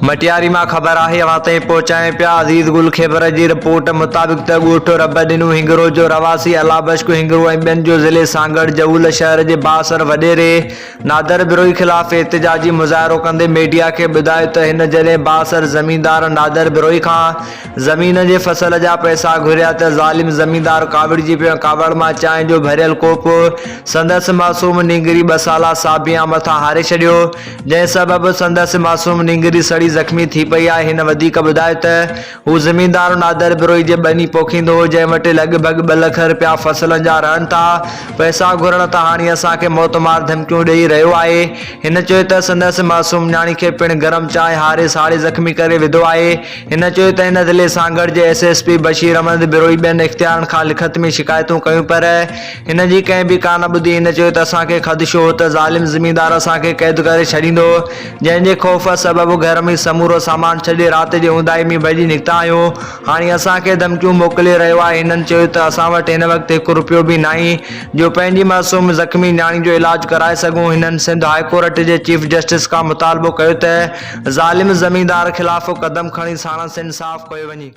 مٽياري مان خبر آهي اوهان تائين پهچايون پيا عزيز گل خيبر جي رپورٽ مطابق ته ڳوٺ رب ڏنو هنگرو جو رهواسي الله بخش هنگرو ۽ ٻين جو ضلعي سانگهڙ جهول شهر جي بااثر وڏيري نادر بروهي خلاف احتجاجي مظاهرو ڪندي ميڊيا کي ٻڌايو ته هن جڏهن بااثر زميندار نادر بروهي کان زمين جي فصل جا پئسا گهريا ته ظالم زميندار ڪاوڙجي پيو ۽ ڪاوڙ مان چانهه جو ڀريل ڪوپ سندس معصوم نينگري ٻه سالا صابيان مٿان هاري ڇڏيو جنهن سبب سندس معصوم نينگري سڙي زخمي ٿي پئي آهي. هن وڌيڪ ٻڌايو ته هو زميندار نادر بروهي جي ٻني پوکيندو هو جنهن وٽ لڳ ڀڳ ٻه لک رپيا فصلن جا رهن ٿا، پئسا گهرڻ ته هاڻي اسان کي موتمار ڌمڪيون ڏئي رهيو آهي. هن چيو ته سندس معصوم نياڻي کي پڻ گرم چانهه هاري ساڙي زخمي ڪري وڌو آهي. هن چيو ته هن ضلعي سانگهڙ جي S S P Bashir Ahmed Brohi ٻين اختيارن کان لکت ۾ شڪايتون ڪيون پر هن جي ڪنهن به ڪانه ٻڌي. هن چيو ته اسان کي خدشو هو ته ظالم زميندار اسان کي قيد ڪري ڇڏيندو، جنهن جي خوف سبب گهر ۾ سمورو سامان ڇڏي رات جي اونداهي ۾ ڀڄي نڪتا آهيون. هاڻي اسان کي ڌمڪيون موڪلي رهيو آهي. هنن چيو ته اسان وٽ هن وقت هڪ رپيو به ناهي جو پنهنجي معصوم زخمي نياڻي جو علاج ڪرائي سگهون. هنن سنڌ هاء ڪورٽ جي چيف جسٽس کان مطالبو ڪيو ته ظالم زميندار خلاف قدم کڻي ساڻس انصاف ڪيو وڃي.